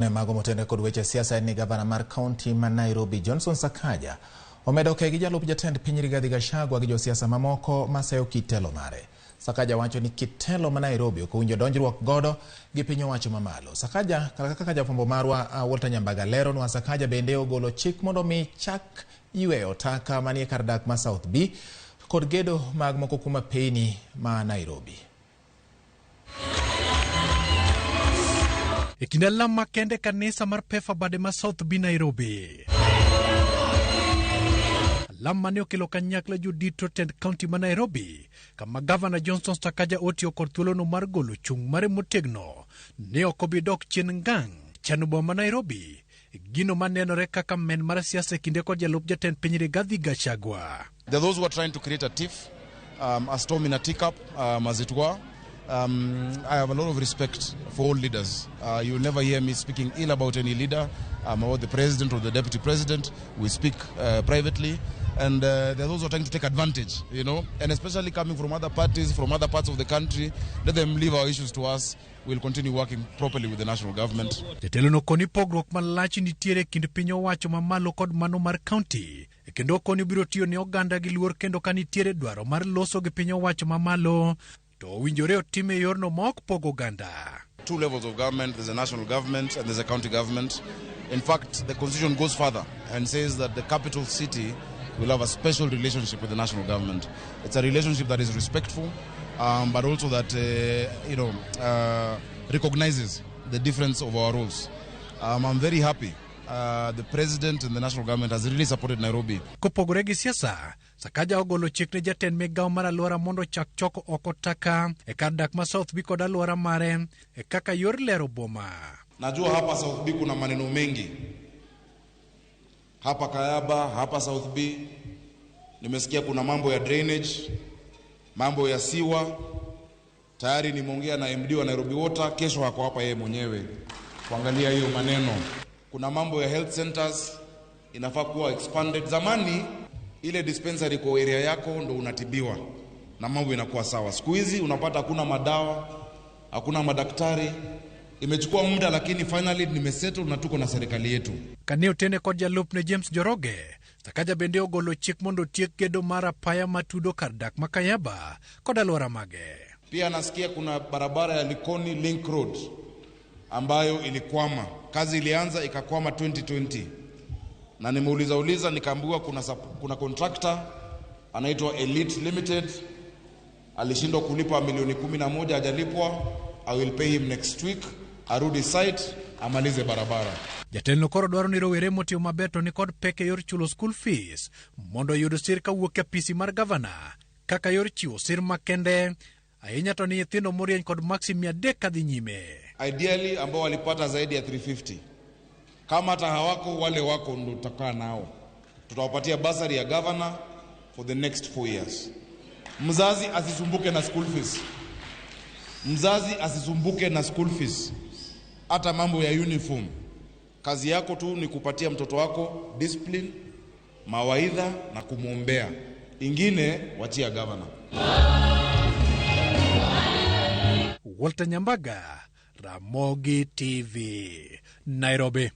Ne mago motenore kod weche siasa en ni gavana mar kaunti ma Nairobi Johnson Sakaja omedo ke gi jalup jatend piny Rigathi Gachagua gi josiasa mamoko maseyo kit telo mare. Sakaja wacho ni kit telo ma Nairobi ok owinjo donjruok godo gi piny owacho mamalo. Sakaja kaka jafwambo marwa Walter Nyambaga leronwa, Sakaja bende ogolo chik mondo mi chak yweyo taka manie kar dak ma South B kod gedo mag moko kuom apeyni ma Nairobi. E kinde alam makende kanisa mar Pefa Bade ma South B Nairobi. Alam mane okelo kanyakla jodito tend kaunti ma Nairobi, kama Gavana Johnson Sakaja otiyo kod thuolono mar golo chung' mare motegno ne ok obi dok chien ngang' chano boma ma Nairobi, gino manenore kaka men mar siasa e kinde kod jalup jatend piny Rigathi Gachagua. There are those who are trying to create a tiff, a storm in a teacup, as it were. I have a lot of respect for all leaders. You'll never hear me speaking ill about any leader, about the president or the deputy president. We speak privately. And there are those who are trying to take advantage, and especially coming from other parties, from other parts of the country. Let them leave our issues to us. We'll continue working properly with the national government. Jatelo no koni pogruok malach nitiere e kind piny owacho mamalo kod mano mar kaunti, kendo okoni biro tiyo ne oganda gi luor kendo ka nitiere dwaro mar loso gi piny owacho mamalo to owinjore otime e yorno ma ok pog oganda. Two levels of government, there's a national government and there's a county government. In fact, the constitution goes further and says that the capital city will have a special relationship with the national government. It's a relationship that is respectful, but also that recognizes the difference of our roles. I'm very happy. The president and the national government has really supported Nairobi. Kopogore gi siasa, Sakaja ogolo chik ne jatend migawo mar alwora mondo ochak choko oko taka e kar dak ma South B kod alwora mare e kaka yor lero boma. Najua hapa South B kuna maneno mengi. Hapa Kayaba, hapa South B, nimesikia kuna mambo ya drainage, mambo ya siwa. Tayari nimeongea na MD wa Nairobi Water, kesho hako hapa yeye mwenyewe kuangalia hiyo maneno. Kuna mambo ya health centers inafaa kuwa expanded. Zamani ile dispensary kwa area yako ndo unatibiwa na mambo inakuwa sawa. Siku hizi unapata hakuna madawa, hakuna madaktari. Imechukua muda lakini finally nimesettle na tuko na serikali yetu. Kane otene kod jalupne James Njoroge, Sakaja bende ogolo chik mondo otiek gedo mar apaya matudo kar dak ma Kayaba kod alwora mage. Pia nasikia kuna barabara ya Likoni Link Road ambayo ilikwama. Kazi ilianza ikakwama 2020. Na nimeuliza uliza nikaambiwa kuna contractor anaitwa Elite Limited alishindwa kulipa milioni 11, hajalipwa. I will pay him next week. Arudi site amalize barabara. Jatelo koro dwaro ni rowere motiyo maber to nikod pek e yor chulo school fees mondo oyud sir kawuok e apisi mar gavana kaka yor chiwo sir makende ahinya to ni nyithindo morieny kod maksi 300 kadhi nyime. Ideally ambao walipata zaidi ya 350. Kama hata hawako wale wako ndo tutakaa nao. Tutawapatia bursary ya governor for the next 4 years. Mzazi asisumbuke na school fees. Mzazi asisumbuke na school fees. Hata mambo ya uniform. Kazi yako tu ni kupatia mtoto wako discipline, mawaidha na kumwombea. Ingine wachia governor. Walter Nyambaga, Ramogi TV, Nairobi.